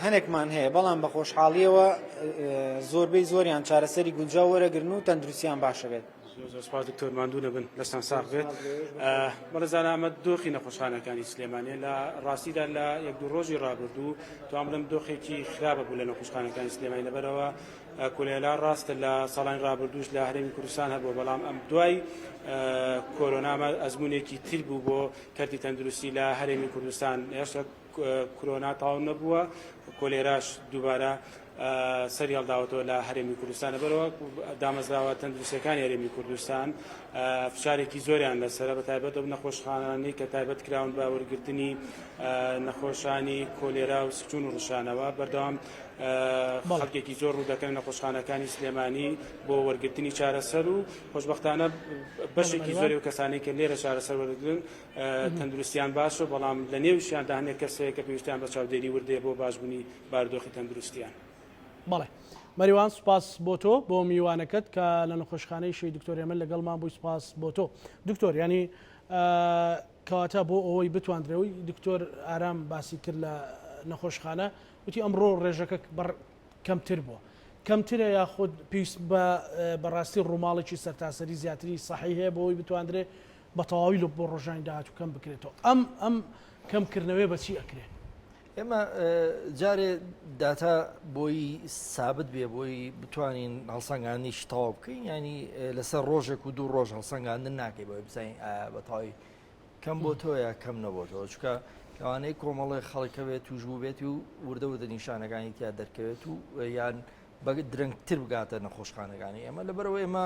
هەنێکمان هەیە بەڵام بە خۆشحاڵیەوە زۆربەی زۆریان چارەسەری گونجاو وەرەگرن و تەندروستیان باشە بێت. زۆر زۆر سپاس دکتۆر ماندوو نەبن دەستان ساغ بێت. بەڵێ زانا ئەمە دۆخی نەخۆشخانەکانی سلێمانیە لە ڕاستیدا لە یەک دوو ڕۆژی ڕابردوو توان بڵێم دۆخێکی خراپە بوو لە نەخۆشخانەکانی سلێمانی لەبەرەوە کولێلا ڕاستە لە ساڵانی ڕابردووش لە هەرێمی کوردستان هەبووە بەڵام ئەم دوای کۆرۆنامە ئەزمونێکی تر بوو بۆ کەرتی تەندروستی لە هەرێمی کوردستان هێشتا کرۆنا تەواو نەبووە، کۆلێراش دووبارە سەری هەڵداوەتەوە لە هەرێمی کوردستان، لەبەرئەوە دامەزراوە تەندروستیەکانی هەرێمی کوردستان فشارێکی زۆریان لەسەرە، بە تایبەت ئەو نەخۆشخانانەی کە تایبەت کراون بە وەرگرتنی نەخۆشانی کۆلێرا و سکچوون و ڕشانەوە، بەردەوام خەڵکێکی زۆر ڕوو دەکەن نەخۆشخانەکانی سلێمانی بۆ وەرگرتنی چارەسەر و خۆشبەختانە بەشێکی زۆری و کەسانەی کە لێرە چارەسەر وەردەگرن تەندروستیان باشە، بەڵام لە نێویشیاندا هەندێک کەس هەیە کە پێویستیان بە چاودێری ورد هەیە بۆ باشبوونی بارودۆخی تەندروستیان. بەڵێ مەریوان سوپاس بۆ تۆ بۆ میوانەکەت کە لە نەخۆشخانەی شەهید دکتۆر هێمن لەگەڵمان بووی سوپاس بۆ تۆ دکتۆر ینی کەواتە بۆ ئەوەی بتواندرەوەی دکتۆر ئارام باسی کرد لە نەخۆشخانە وتی ئەمڕۆ ڕێژەکە بەڕ کەمتر بووە کەمترە یاخود پێویست بە بەڕاستی ڕووماڵێکی سەرتاسەری زیاتری سەحی هەیە بۆ ئەوەی بتواندرێ بە تەواوی لۆ بۆ ڕۆژانی داهاتوو کەم بکرێتەوە ئەم ئەم کەم کردنەوەی بە چی ئەکرێ؟ ئێمە جارێ داتا بۆی سابت بێ بۆی بتوانین هەڵسەنگاندنیش تەواو بکەین ینی لەسەر ڕۆژێک و دوو ڕۆژ هەڵسەنگاندن ناکەی بۆی بزانین ئایا بە تەواوی کەم بۆ تۆ یا کەم نەبۆتەوە چکە لەوانەیە کۆمەڵێک خەڵکە بێت توش بوو بێت و وردە وردە نیشانەکانی تیا دەرکەوێت و یان بە درەنگتر بگاتە نەخۆشخانەکانی ئێمە لەبەرەوە ئێمە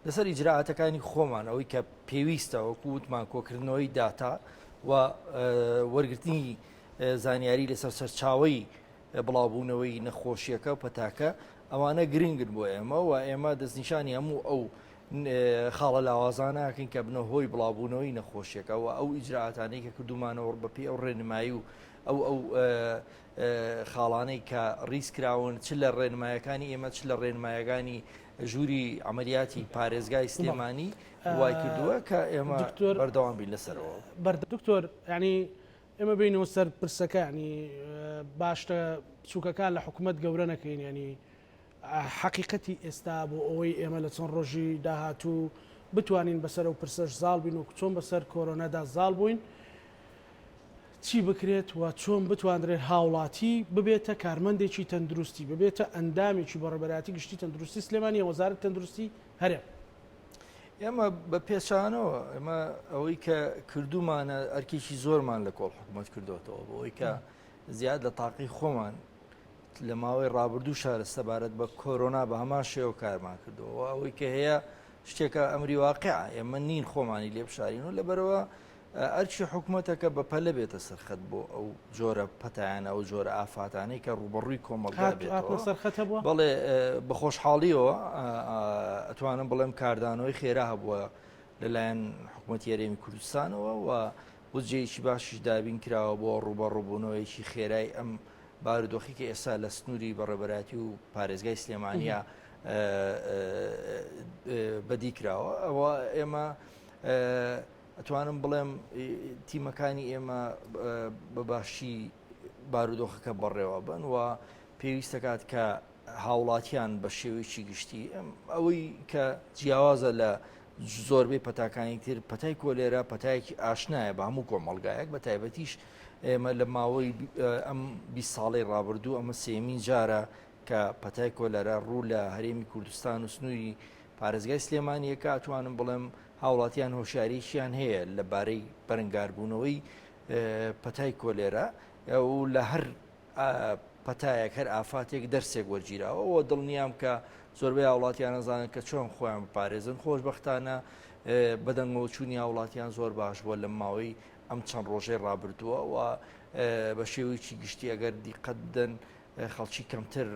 لەسەر ئیجرائاتەکانی خۆمان ئەوەی کە پێویستە وەکو وتمان کۆکردنەوەی داتا و وەرگرتنی. زانیاری لەسەر سەرچاوەی بڵاوبوونەوەی نەخۆشیەکە و پەتاکە ئەوانە گرنگن بۆ ئێمە و ئێمە دەستنیشانی هەموو ئەو خاڵە لاوازانەکەین کە بنە هۆی بڵاوبوونەوەی نەخۆشیەکە و ئەو ئیجرائاتانەی کە کردومانەوە بەپێی ئەو ڕێنمایی و ئەو ئەو خاڵانەی کە ڕیز کراون چ لە ڕێنمایەکانی ئێمە چ لە ڕێنمایەکانی ژووری عملیاتی پارێزگای سلێمانی وای کردووە کە ئێمە بەردەوام بین لەسەرەوە. دکتۆر ینی ئێمە بینەوە سەر پرسەکە ینی باشتە بچووکەکان لە حکوومەت گەورە نەکەین ینی حەقیقەتی ئێستا بۆ ئەوەی ئێمە لە چەند ڕۆژی داهاتوو بتوانین بەسەر ئەو پرسەش زاڵ بین و چۆن بەسەر کۆرۆنادا زاڵ بووین چی بکرێت و چۆن بتواندرێت هاوڵاتی ببێتە کارمەندێکی تەندروستی ببێتە ئەندامێکی بەڕێبەرایەتی گشتی تەندروستی سلێمانی یان وەزارەتی تەندروستی هەرێم؟ ئێمە بە پێچانەوە ئێمە ئەوەی کە کردومانە ئەرکێکی زۆرمان لە کۆڵ حکوومەت کردوێتەوە بۆ ئەوەی کە زیاد لە تاقی خۆمان لە ماوەی ڕابردوو شارە سەبارەت بە کۆرۆنا بە هەمان شێوە کارمان کردەوە ئەوەی کە هەیە شتێکە ئەمری واقع ئێمە نین خۆمانی لێ بشارین و لەبەرەوە ئەرکی حکومەتەکە بە پەلە بێتە سەرخەت بۆ ئەو جۆرە پەتایانە ئەو جۆرە ئافاتانەی کە ڕوبەڕووی کۆمەڵگا بێتەوە بەڵێ بە خۆشحاڵیەوە ئەتوانم بڵێم کاردانەوەی خێرا هەبووە لەلایەن حکوومەتی هەرێمی کوردستانەوە و بودجەیەکی باشیش دابین کراوە بۆ ڕوبەڕووبوونەوەیەکی خێرای ئەم بارودۆخی کە ئێستا لە سنووری بەڕێبەرایەتی و پارێزگای سلێمانیا بەدی کراوە ئەوە ئێمە ئەتوانم بڵێم تیمەکانی ئێمە بە باشی بارودۆخەکە بەڕێوە بن و پێویستەکات کە هاوڵاتیان بە شێوەیەکی گشتی ئەوەی کە جیاوازە لە زۆربەی پەتاکانی تر پەتای کۆلێرا پەتایەکی ئاشنایە بە هەموو کۆمەڵگایەک بە تایبەتیش ئێمە لە ماوەی ئەم 20 ساڵەی ڕابردوو ئەمە سێمین جارە کە پەتای کۆلەرا ڕوو لە هەرێمی کوردستان و سنووری پارێزگای سلێمانیەکە ئەتوانم بڵێم هاوڵاتیان هۆشیارییان هەیە لەبارەی بەرەنگاربوونەوەی پەتای کۆلێرا و لە هەر پەتایەک هەر ئافاتێک دەرسێک وەرگیراوە و دڵنیام کە زۆربەی هاوڵاتیان ئەزانن کە چۆن خۆیان بپارێزن خۆشبەختانە بەدەنگەوە چوونی هاوڵاتیان زۆر باش بووە لە ماوەی ئەم چەند ڕۆژەی ڕابردووە و بە شێوەیەکی گشتی ئەگەر دیقەت بدەن خەڵکی کەمتر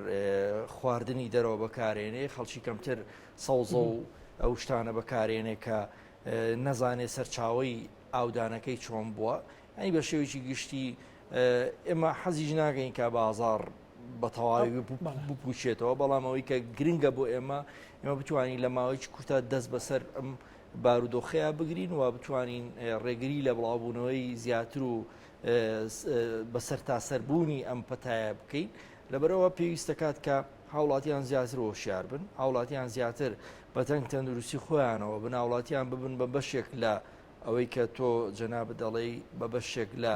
خواردنی دەرەوە بەکارێنێ خەڵکی کەمتر سەوزە و ئەو شتانە بەکارێنێ کە نەزانێ سەرچاوەی ئاودانەکەی چۆن بووە ئەنی بە شێوەیەکی گشتی ئێمە حەزیش ناکەین کە بازار بە تەواوی بپوچێتەوە بەڵام ئەوەی کە گرنگە بۆ ئێمە ئێمە بتوانین لە ماوەیەکی کورتا دەست بەسەر ئەم بارودۆخەیە بگرین و بتوانین ڕێگری لە بڵاوبوونەوەی زیاتر و بە سەرتاسەربوونی ئەم پەتایە بکەین لەبەرەوە پێویستەکات کە هاوڵاتیان زیاتر هۆشیار بن هاوڵاتیان زیاتر بەتەنگ تەندروستی خۆیانەوە بن هاوڵاتیان ببن بە بەشێک لە ئەوەی کە تۆ جەنابت دەڵێی بە بەشێک لە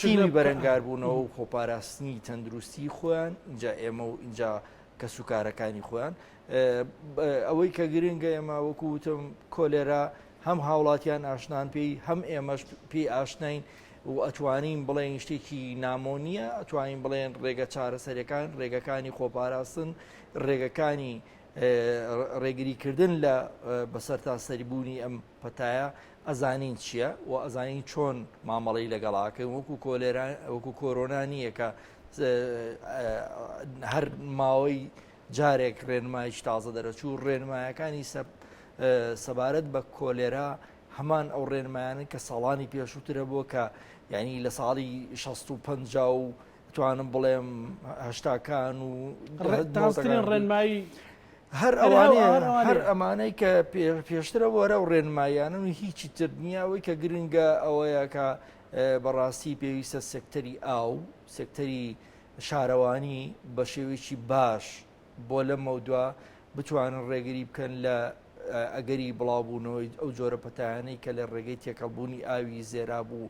تیمی بەرەنگاربوونەوە و خۆپاراستنی تەندروستی خۆیان اینجا ئێمە و اینجا کەسوکارەکانی خۆیان ئەوەی کە گرنگە ئێمە وەکو وتم کۆلێرا هەم هاوڵاتیان ئاشنان پێی هەم ئێمەش پێی ئاشناین و ئەتوانین بڵێن شتێکی نامۆ نییە ئەتوانین بڵێن ڕێگە چارەسەرەکان ڕێگەکانی خۆپاراستن ڕێگەکانی ڕێگریکردن لە بەسەرتاسەریبوونی ئەم پەتایە ئەزانین چییە و ئەزانین چۆن مامەڵەی لەگەڵاکەین وەکو کۆلێرا وەکو کۆرۆنا نییە کە هەر ماوەی جارێک ڕێنمایش تازە دەرەچوو ڕێنمایەکانی سەبارەت بە کۆلێرا هەمان ئەو ڕێنمایانن کە ساڵانی پێشووترە بووە کە یعنی لە ساڵی 65 و توانم بڵێم هەشتاکان و تازترین ڕێنمایی هەر ئەوانەیە هەر ئەمانەی کە پێشترە وەرە و ڕێنماییانن و هیچی تر نییە ئەوەی کە گرنگە ئەوەیە کە بەڕاستی پێویستە سێکتەری ئاو سێکتەری شارەوانی بە شێوەیەکی باش بۆ لەمەودوا بتوانن ڕێگری بکەن لە ئەگەری بڵاوبوونەوەی ئەو جۆرە پەتایانەی کە لە ڕێگەی تێکەڵبوونی ئاوی زێراب و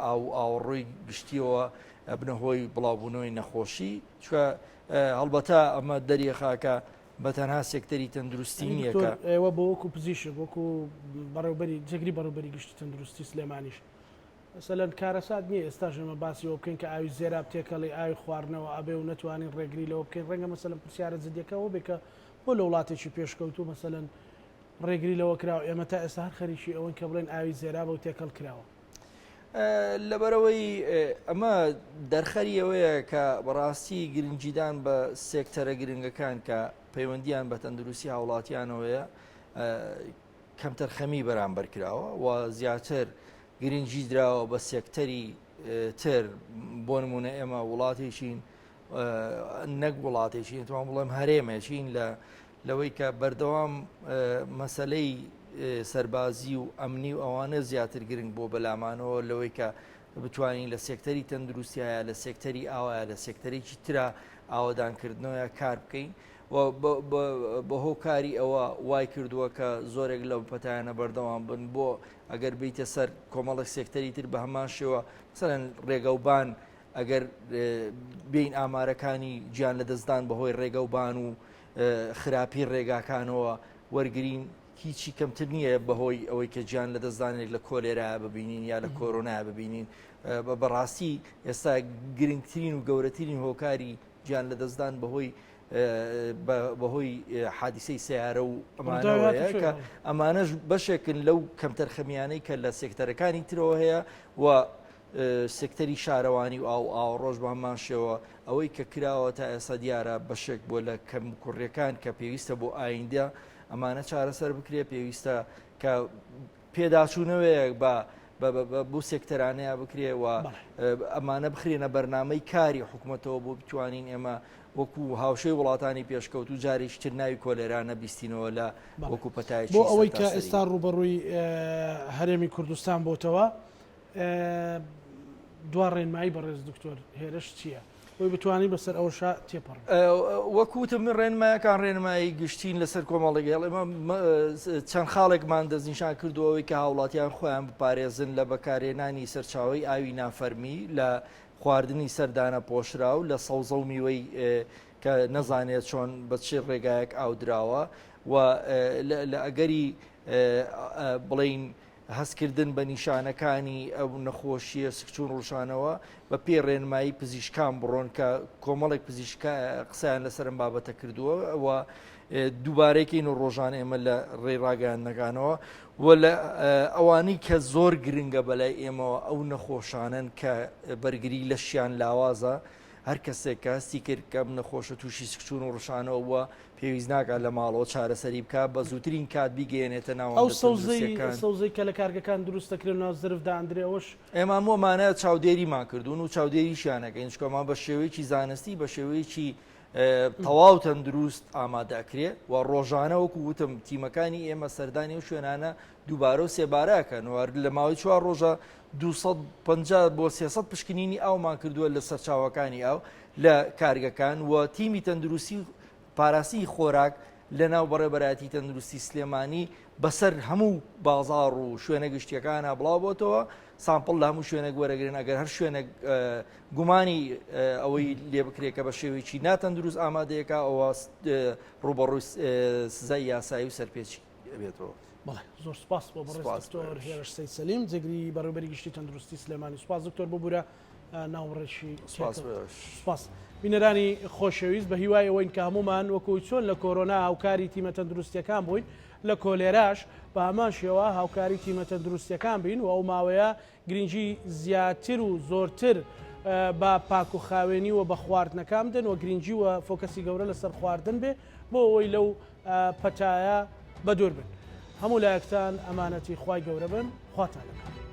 ئاو ئاوەڕۆی گشتیەوە ئەبنە هۆی بڵاوبوونەوەی نەخۆشی چکە هەڵبەتە ئەمە دەریەخا کە بە تەنها سێکتەری تەندروستی نییە کە. ئێوە بۆ وەکو پزیشک وەکو بەڕێوبەری جێگری بەڕێوبەری گشتی تەندروستی سلێمانیش مەسەلەن کارەسات نییە ئێستاش ئێمە باسی ئەوە بکەین کە ئاوی زێراب تێکەڵی ئاوی خواردنەوە ئەبێ و نەتوانین ڕێگری لەوە بکەین ڕەنگە مەسەلەن پرسیارە جدیەکە ئەوە بێ کە بۆ لە وڵاتێکی پێشکەوتوو مەسەلەن ڕێگری لەوە کراوە ئێمە تا ئێستا هەر خەریکی ئەوەین کە بڵێن ئاوی زێرابە و تێکەڵ کراوە. لەبەرئەوەی ئەمە دەرخەری ئەوەیە کە بەڕاستی گرنگیدان بە سێکتەرە گرنگەکان کە پەیوەندیان بە تەندروستی هاوڵاتیانەوەیە کەمتەرخەمی بەرامبەر کراوە و زیاتر گرنگی دراوە بە سێکتەری تر بۆ نمونە ئێمە وڵاتێکین نەک وڵاتێکین توان بڵێم هەرێمێکین لە لەوەی کە بەردەوام مەسەلەی سەربازی و ئەمنی و ئەوانە زیاتر گرنگ بۆ بەلامانەوە لەوەی کە بتوانین لە سێکتەری تەندروستیایە لە سێکتەری ئاوایە لە سێکتەرێکی ترا ئاوەدانکردنەوەە کار بکەین و بە هۆکاری ئەوە وای کردووە کە زۆرێک لەو پەتایانە بەردەوام بن بۆ ئەگەر بیتە سەر کۆمەڵک سێکتەری تر بە هەمان شێوە مثلەن ڕێگەوبان ئەگەر بین ئامارەکانی گیان لەدەستدان بەهۆی ڕێگەوبان و خراپی ڕێگاکانەوە وەرگین هیچی کەمتر نییە بەهۆی ئەوەی کە گیان لە دەستدانێک لە کۆلێرا ببینین یا لە کۆرۆنا ببینین بە بەڕاستی ئێستا گرنگترین و گەورەترین هۆکاری گیان لە دەستدان بەهۆی بەهۆی حادیسەی سیارە و ئەمانەوەیە کە ئەمانەش بەشێکن لەو کەمتەرخەمیانەی کە لە سێکتەرەکانی ترەوە هەیە و سێکتەری شارەوانی و ئاو و ئاوەڕۆش بە هەمان شێوە، ئەوەی کە کراوە تا ئێستا دیارە بەشێک بووە لە کەموکوڕییەکان کە پێویستە بۆ ئایندە ئەمانە چارەسەر بکرێت، پێویستە کە پێداچوونەوەیەک بە بۆ سێکتەرانەیە بکرێ و ئەمانە بخرێنە بەرنامەی کاری حکوومەتەوە بۆ بتوانین ئێمە وەکو هاوشێی وڵاتانی پێشکەوتوو جارێکی تر ناوی کۆلێرا نەبیستینەوە لە وەکو پەتایەکی بۆ ئەوەی کە ئێستا ڕووبەڕووی هەرێمی کوردستان بۆتەوە دوا ڕێنمایی بەڕێز دکتۆر هێرش چییە؟ بۆی بتوانین بەسەر ئەوشا تێپەڕ وەکو وتم من ڕێنمایەکان ڕێنمایی گشتین لەسەر کۆمەڵێک هێڵ ئێمە چەند خاڵێکمان دەستنیشان کردو ئەوەی کە هاوڵاتیان خۆیان بپارێزن لە بەکارهێنانی سەرچاوەی ئاوی نافەرمی لە خواردنی سەردانە پۆشراو لە سەوزە و میوەی کە نەزانێت چۆن بە چ ڕێگایەک ئاودراوە و لە ئەگەری بڵین هەستکردن بە نیشانەکانی ئەو نەخۆشییە سکچوون ڕووشانەوە بە پێی ڕێنمایی پزیشکان بڕۆن کە کۆمەڵێک پزیشک قسەیان لەسەر ئەم بابەتە کردووە و دووبارەیکەین و ڕۆژانە ئێمە لە ڕێی ڕاگەیاندنەکانەوە و لە ئەوانەی کە زۆر گرنگە بەلای ئێمەوە ئەو نەخۆشانن کە بەرگری لەشیان لاوازە هەر کەسێک کە هەستی کرد کە ئەم نەخۆشە تووشی سکچوون و ڕشانەوە بووە پێویست ناکات لە ماڵەوە چارەسەری بکات بە زووترین کات بیگەیەنێتە ئەو ناوەندە سەوزەی تەندروستییەکان. سەوزەی کە لە کارگەکان دروست دەکرێن و ناو زەرف دائەندرێ ئەوەش. ئێمە هەموو ئەمانە چاودێریمان کردوون و چاودێریشیان ئەکەین چونکە ئەمە بە شێوەیەکی زانستی بە شێوەیەکی تەواو تەندروست ئامادە ئەکرێ و ڕۆژانە وەکو وتم تیمەکانی ئێمە سەردانی ئەو شوێنانە دووبارە و سێبارە ئەکەن و لە ماوەی چوار ڕۆژە 250 بۆ 300 پشکنینی ئاومان کردووە لە سەرچاوەکانی ئاو لە کارگەکان و تیمی تەندروستی پاراستنی خۆراک لە ناو بەڕێوەبەرایەتی تەندروستی سلێمانی بەسەر هەموو بازاڕ و شوێنە گشتیەکانە بڵاو بۆتەوە sample لە هەموو شوێنێک وەرەگرن ئەگەر هەر شوێنێک گومانی ئەوەی لێ بکرێت کە بە شێوەیەکی ناتەندروست ئامادەیەکە ئەوە ڕوبەڕووی سزای یاسایی و سەرپێچی ئەبێتەوە. بەڵێ زۆر سپاس بۆ بەڕێز دکتۆر هێرش سەید سەلیم جێگری بەڕێوەبەری گشتی تەندروستی سلێمانی سپاس دکتۆر ببورە ناوبڕێکی سپاس بینەرانی خۆشەویست بە هیوای ئەوەین کە هەمومان وەکو چۆن لە کۆرۆنا هاوکاری تیمە تەندروستیەکان بووین لە کۆلێراش بە هەمان شێوە هاوکاری تیمە تەندروستیەکان بین و ئەو ماوەیە گرنگی زیاتر و زۆرتر بە پاک و خاوێنی و بە خواردنەکان بدەن و گرنگی و focus ی گەورە لەسەر خواردن بێ بۆ ئەوەی لەو پەتایە بەدوور بن. هەموو لایەکتان ئەمانەتی خوای گەورە بن. خواتان لەگەڵ.